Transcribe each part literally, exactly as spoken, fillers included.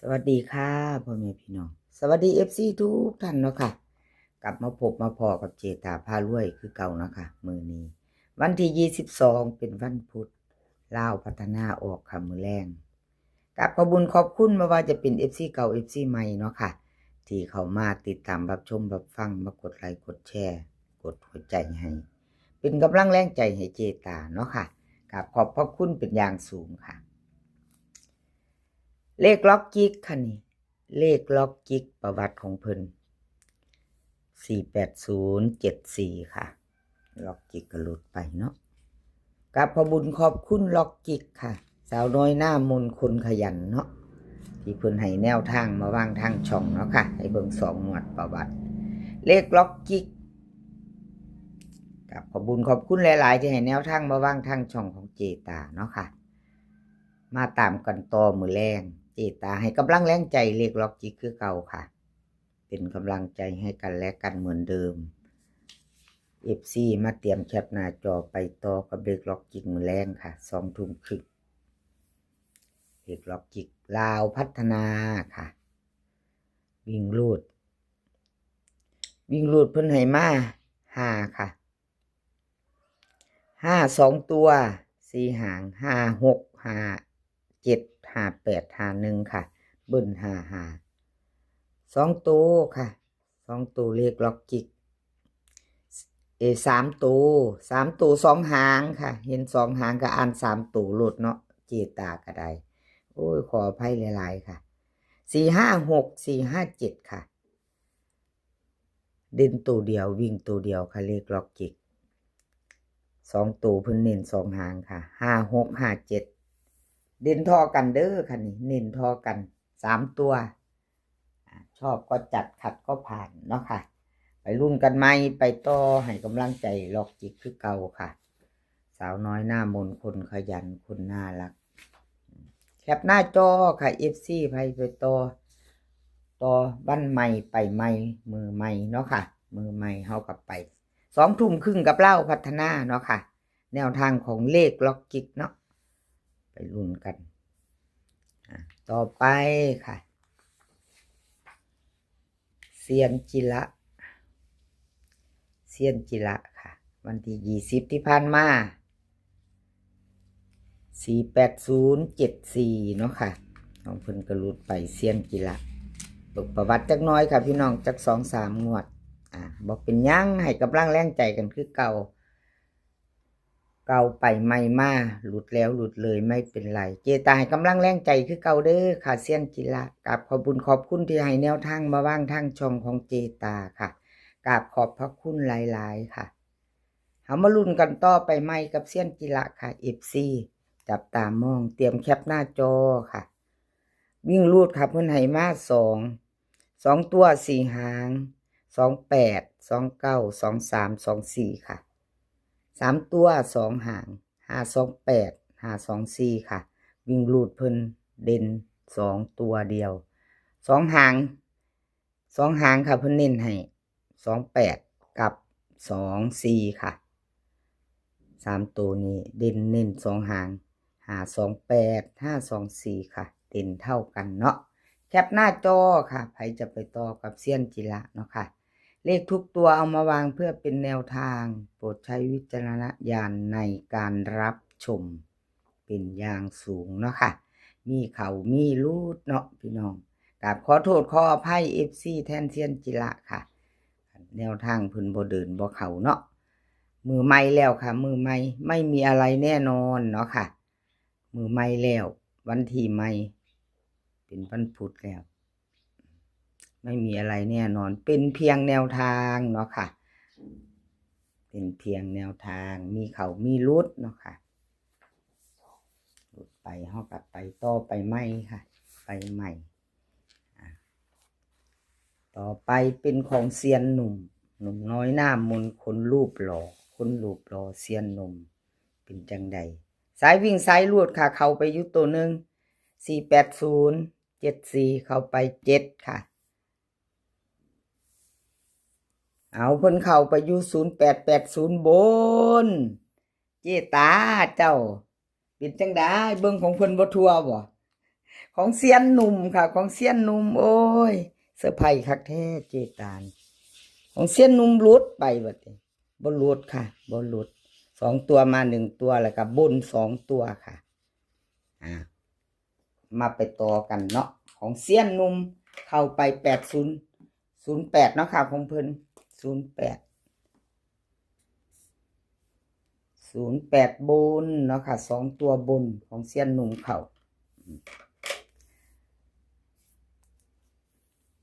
สวัสดีค่ะพ่อแม่พี่น้อง สวัสดี เอฟซี ทุกท่านเนาะค่ะ กลับมาพบมาพ้อกับเจตาพารวยคือเก่าเนาะค่ะ มื้อนี้วันที่ยี่สิบสอง เป็นวันพุธ ลาวพัฒนาออกค่ะมื้อแลง กราบขอบบุญขอบคุณ บ่ว่าจะเป็น เอฟซี เก่า เอฟซี ใหม่เนาะค่ะ ที่เข้ามาติดตามรับชมรับฟัง มากดไลค์กดแชร์ กดหัวใจให้ เป็นกำลังแรงใจให้เจตาเนาะค่ะ กราบขอบพระคุณเป็นอย่างสูงค่ะ เลขล็อกจิกค่ะนี่ เลขล็อกจิกประวัติของเพิ่น สี่แปดศูนย์เจ็ดสี่ ค่ะ ล็อกจิกก็หลุดไปเนาะ กราบขอบบุญขอบคุณล็อกจิกค่ะ สาวน้อยหน้ามนต์คนขยันเนาะ ที่เพิ่นให้แนวทางมาวางทางช่องเนาะค่ะ ให้เบิ่งสองงวดประวัติ เลขล็อกจิก กราบขอบบุญขอบคุณหลายๆ ที่ให้แนวทางมาวางทางช่องของเจตาเนาะค่ะ มาตามกันต่อมื้อแลง เจตาให้กำลังแรงใจเลขล็อกจิกคือเก่าค่ะ เป็นกำลังใจให้กันและกันเหมือนเดิม เอฟซี มาเตรียมแคปหน้าจอไปต่อกับเลขล็อกจิกมื้อแลงค่ะ สองทุ่มครึ่ง เลขล็อกจิกลาวพัฒนาค่ะ วิ่งรูด วิ่งรูดเพิ่นให้มา ห้า ค่ะ ห้า สองตัว สี่ หาง ห้า หก ห้า เจ็ด ห้า แปด ห้า หนึ่ง ค่ะ เบิ้ล ห้า ห้า สองตัวค่ะ สองตัวเลขล็อกจิก เอ สามตัว สามตัว สอง หางค่ะ เห็น สอง หางก็อ่าน สามตัวโลดเนาะ เจตาก็ได้ โอ้ย ขออภัยหลายๆ ค่ะ สี่ ห้า หก สี่ ห้า เจ็ด ค่ะ เด่นตัวเดียว วิ่งตัวเดียวค่ะ เลขล็อกจิก สองตัวเพิ่นเน้น สอง หางค่ะ ห้า หก ห้า เจ็ด เด่นท่อกันเด้อค่ะนี่ เน้นท่อกัน สามตัว อ่า ชอบก็จัด ขัดก็ผ่านเนาะค่ะ ไปลุ้นกันใหม่ ไปต่อให้กำลังใจล็อกจิกคือเก่าค่ะ สาวน้อยหน้ามนต์คนขยันคนน่ารัก แคปหน้าจอค่ะ เอฟซี ไปไปต่อ ต่อวันใหม่ไปใหม่ มือใหม่เนาะค่ะ มือใหม่เฮากับไป สองทุ่มครึ่งกับลาวพัฒนาเนาะค่ะ แนวทางของเลขล็อกจิกเนาะ ไปลุ้นกัน อ่ะ ต่อไปค่ะ เซียนจิละ เซียนจิละค่ะ วันที่ยี่สิบที่ผ่านมา สี่แปดศูนย์เจ็ดสี่ เนาะค่ะ ของเพิ่นก็หลุดไป เซียนจิละ ตกประวัติจักหน้อยค่ะพี่น้อง จักสองสามงวด อ่ะ บ่เป็นหยัง ให้กำลังแรงใจกันคือเก่า เก่าไปใหม่มา หลุดแล้วหลุดเลยไม่เป็นไร เจตาให้กำลังแรงใจคือเก่าเด้อค่ะ เซียนจิละ กราบขอบบุญขอบคุณที่ให้แนวทางมาวางทางช่องของเจตาค่ะ กราบขอบพระคุณหลายๆ ค่ะ เฮามาลุ้นกันต่อไปใหม่กับเซียนจิละค่ะ เอฟซี จับตามอง เตรียมแคปหน้าจอค่ะ วิ่งรูดค่ะ เพิ่นให้มา สอง สองตัว สี่ หาง สองแปด สองเก้า สองสาม สองสี่ ค่ะ สามตัว สอง หาง ห้าสองแปด ห้าสองสี่ ค่ะ วิ่งรูดเพิ่นเด่น สองตัวเดียว สอง หาง สอง หางค่ะ เพิ่นเน้นให้ สองแปด กับ สองสี่ ค่ะ สามตัวนี้เด่นเน้น สอง หาง ห้าสองแปด ห้าสองสี่ ค่ะ เด่นเท่ากันเนาะ แคปหน้าจอค่ะ ไผจะไปต่อกับเซียนจิละเนาะค่ะ เลขทุกตัวเอามาวางเพื่อเป็นแนวทาง โปรดใช้วิจารณญาณในการรับชม เป็นอย่างสูงเนาะค่ะ มีเข้ามีหลุดเนาะพี่น้อง กราบขอโทษขออภัย เอฟซี แทนเซียนจิละค่ะ แนวทางเพิ่นบ่เดินบ่เข้าเนาะ มือใหม่แล้วค่ะ มือใหม่ ไม่มีอะไรแน่นอนเนาะค่ะ มือใหม่แล้ว วันที่ใหม่ เป็นวันพุธแล้ว ไม่มีอะไรแน่นอน เป็นเพียงแนวทางเนาะค่ะ เป็นเพียงแนวทาง มีเข้ามีหลุดเนาะค่ะ หลุดไปเฮาก็ไปต่อไปใหม่ค่ะ ไปใหม่ อ่ะ ต่อไปเป็นของเซียนหนุ่ม หนุ่มน้อยหน้ามนต์ คนรูปหล่อ คนรูปหล่อ เซียนหนุ่ม เป็นจังใด สายวิ่งสายรูดค่ะ เข้าไปอยู่ตัวหนึ่ง สี่แปดศูนย์ เจ็ดสี่ เข้าไป เจ็ด ค่ะ เอา เพิ่นเข้าไปอยู่ ศูนย์แปดแปดศูนย์ บน เจตาเจ้า เป็นจังใด เบิ่งของเพิ่นบ่ทั่วบ่ ของเซียนหนุ่มค่ะ ของเซียนหนุ่ม โอ้ย เซอร์ไพรส์คักแท้เจตานี่ ของเซียนหนุ่มหลุดไปบัดนี้ บ่หลุดค่ะ บ่หลุด สองตัวมาหนึ่งตัว แล้วก็บนสองตัวค่ะ อ่า มาไปต่อกันเนาะ ของเซียนหนุ่มเข้าไป แปดศูนย์ ศูนย์แปด เนาะค่ะ ของเพิ่น ศูนย์แปด ศูนย์แปด บนเนาะค่ะ สองตัวบนของเซียนหนุ่มเข้า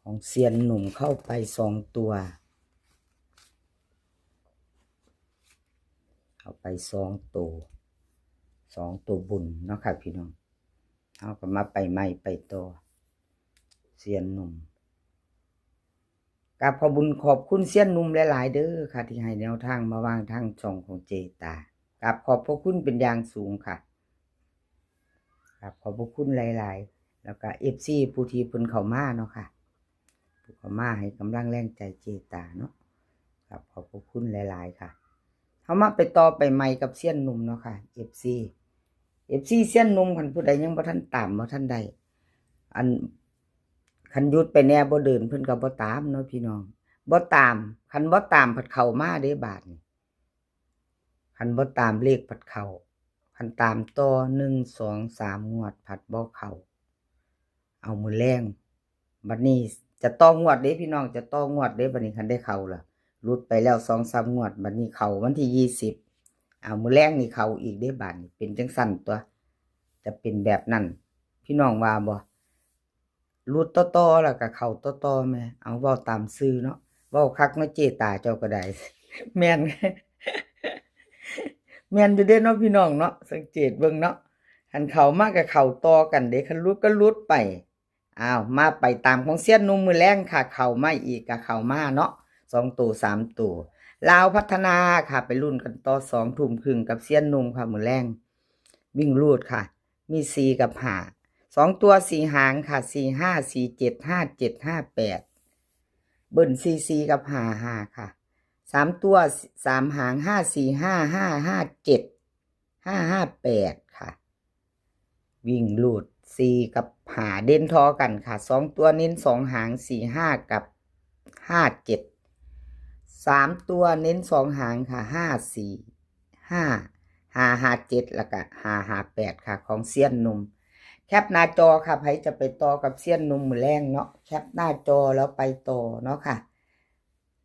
ของเซียนหนุ่มเข้าไปสองตัว เข้าไปสองตัว สองตัวบนเนาะค่ะพี่น้อง เฮาก็มาไปใหม่ไปต่อ เซียนหนุ่ม กราบขอบบุญขอบคุณเซียนหนุ่มหลายๆเด้อค่ะ ที่ให้แนวทางมาวางทางช่องของเจตา กราบขอบพระคุณเป็นอย่างสูงค่ะ กราบขอบพระคุณหลายๆ แล้วก็ เอฟซี ผู้ที่เพิ่นเข้ามาเนาะค่ะ ผู้เข้ามาให้กำลังแรงใจเจตาเนาะ กราบขอบพระคุณหลายๆค่ะ เฮามาไปต่อไปใหม่กับเซียนหนุ่มเนาะค่ะ เอฟซี เอฟซี เซียนหนุ่ม คันผู้ใดยังบ่ทันตามบ่ทันได้ อัน คันหยุดไปแน่บ่เดิน เพิ่นก็บ่ตามเนาะพี่น้อง บ่ตาม คันบ่ตามผัดเข้ามาเด้บาดนี้ คันบ่ตามเลขผัดเข้า คันตามต่อหนึ่ง สอง สาม งวดผัดบ่เข้า เอามื้อแลง บัดนี้จะต่องวดเด้พี่น้อง จะต่องวดเด้ บัดนี้คันได้เข้าล่ะ หลุดไปแล้วสองสามงวด บัดนี้เข้าวันที่ยี่สิบ เอามื้อแลงนี่เข้าอีกเด้ บาดนี้เป็นจังซั่นตัว จะเป็นแบบนั้น พี่น้องว่าบ่ หลุดต่อๆ แล้วก็เข้าต่อๆ แหม เอาเว้าตามซื่อเนาะ เว้าคักเนาะเจตาเจ้าก็ได้ แม่น แม่นอยู่เด้เนาะพี่น้องเนาะ สังเกตเบิ่งเนาะ คันเข้ามาก็เข้าต่อกันเด้ คันหลุดก็หลุดไป อ้าว มาไปตามของเซียนหนุ่มมื้อแลงค่ะ เข้ามาอีกก็เข้ามาเนาะ สองตัว สามตัว ลาวพัฒนาค่ะ ไปลุ้นกันต่อ สองทุ่มครึ่งกับเซียนหนุ่มค่ะ มื้อแลง วิ่งรูดค่ะ มีสี่กับห้า สองตัวสี่หางค่ะ สี่ห้า สี่เจ็ด ห้าเจ็ด ห้าแปด เบิ้ลสี่สี่กับห้าห้าค่ะ สามตัวสามหาง ห้าสี่ห้า ห้าห้าเจ็ด ห้าห้าแปดค่ะ วิ่งรูดสี่กับห้า เด่นทอกันค่ะ สองตัวเน้นสองหาง สี่ห้า กับ ห้าเจ็ด สามตัวเน้นสองหางค่ะ ห้าสี่ ห้า ห้าห้าเจ็ด แล้วก็ ห้าห้าแปด ค่ะ ของเซียนหนุ่ม แคปหน้าจอค่ะ ไผจะไปต่อกับเซียนหนุ่มมื้อแลงเนาะ แคปหน้าจอแล้วไปต่อเนาะค่ะ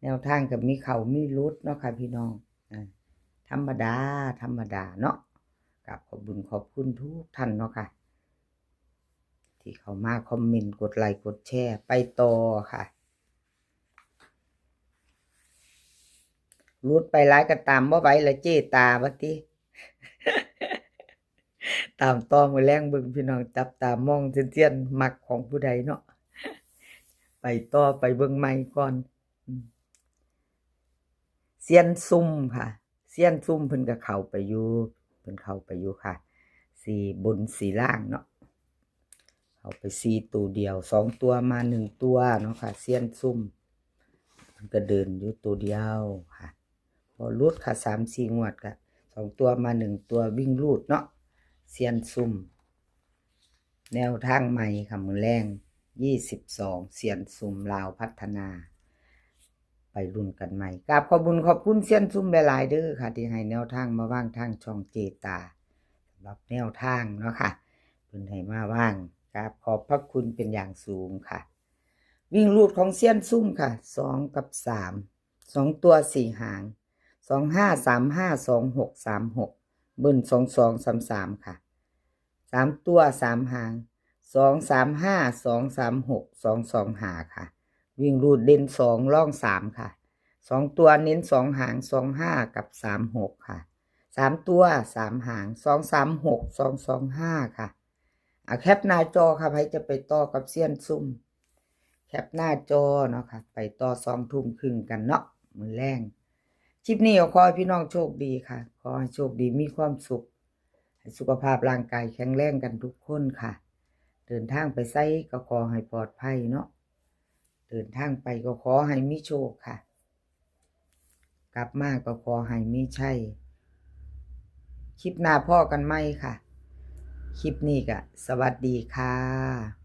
แนวทางก็มีเข้ามีหลุดเนาะค่ะพี่น้อง อ่า ธรรมดา ธรรมดาเนาะ กราบขอบบุญขอบคุณทุกท่านเนาะค่ะ ที่เข้ามาคอมเมนต์ กดไลค์ กดแชร์ ไปต่อค่ะ หลุดไปหลายก็ตามบ่ไหวละเจตาว่าติ ตามต่อมื้อแลงเบิ่งพี่น้อง จับตามองเซียนๆ มักของผู้ใดเนาะ ไปต่อไปเบิ่งใหม่ก่อน อืม เซียนซุ่มค่ะ เซียนซุ่มเพิ่นก็เข้าไปอยู่ เพิ่นเข้าไปอยู่ค่ะ สี่บนสี่ล่างเนาะ เข้าไปสี่ตัวเดียว สองตัวมาหนึ่งตัวเนาะค่ะ เซียนซุ่ม เพิ่นก็เดินอยู่ตัวเดียวค่ะ พอหลุดค่ะ สามสี่งวดก็ สองตัวมาหนึ่งตัว วิ่งรูดเนาะ เซียนซุ่ม แนวทางใหม่ค่ะ มื้อแลง ยี่สิบสอง เซียนซุ่มลาวพัฒนา ไปลุ้นกันใหม่ กราบขอบบุญขอบคุณเซียนซุ่มหลายๆเด้อค่ะ ที่ให้แนวทางมาวางทางช่องเจตา สำหรับแนวทางเนาะค่ะ เพิ่นให้มาวาง กราบขอบพระคุณเป็นอย่างสูงค่ะ วิ่งรูดของเซียนซุ่มค่ะ สองกับสาม สองตัวสี่หาง สองห้า สามห้า สองหก สามหก เบิ้ล สองสอง สามสาม ค่ะ สามตัวสามหาง สองสามห้า สองสามหก สองสองห้า ค่ะ วิ่งรูดเด่นสองรองสามค่ะ สองตัวเน้นสองหาง สองห้า กับ สามหก ค่ะ สามตัวสามหาง สองสามหก สองสองห้า ค่ะ เอาแคปหน้าจอค่ะ ไผจะไปต่อกับเซียนซุ่ม แคปหน้าจอเนาะค่ะ ไปต่อสองทุ่มครึ่งกันเนาะ มื้อแลง คลิปนี้ก็ขอให้พี่น้องโชคดีค่ะ ขอให้โชคดีมีความสุข ให้สุขภาพร่างกายแข็งแรงกันทุกคนค่ะ เดินทางไปไสก็ขอให้ปลอดภัยเนาะ เดินทางไปก็ขอให้มีโชคค่ะ กลับมาก็ขอให้มีชัย คลิปหน้าพ้อกันใหม่ค่ะ คลิปนี้ก็สวัสดีค่ะ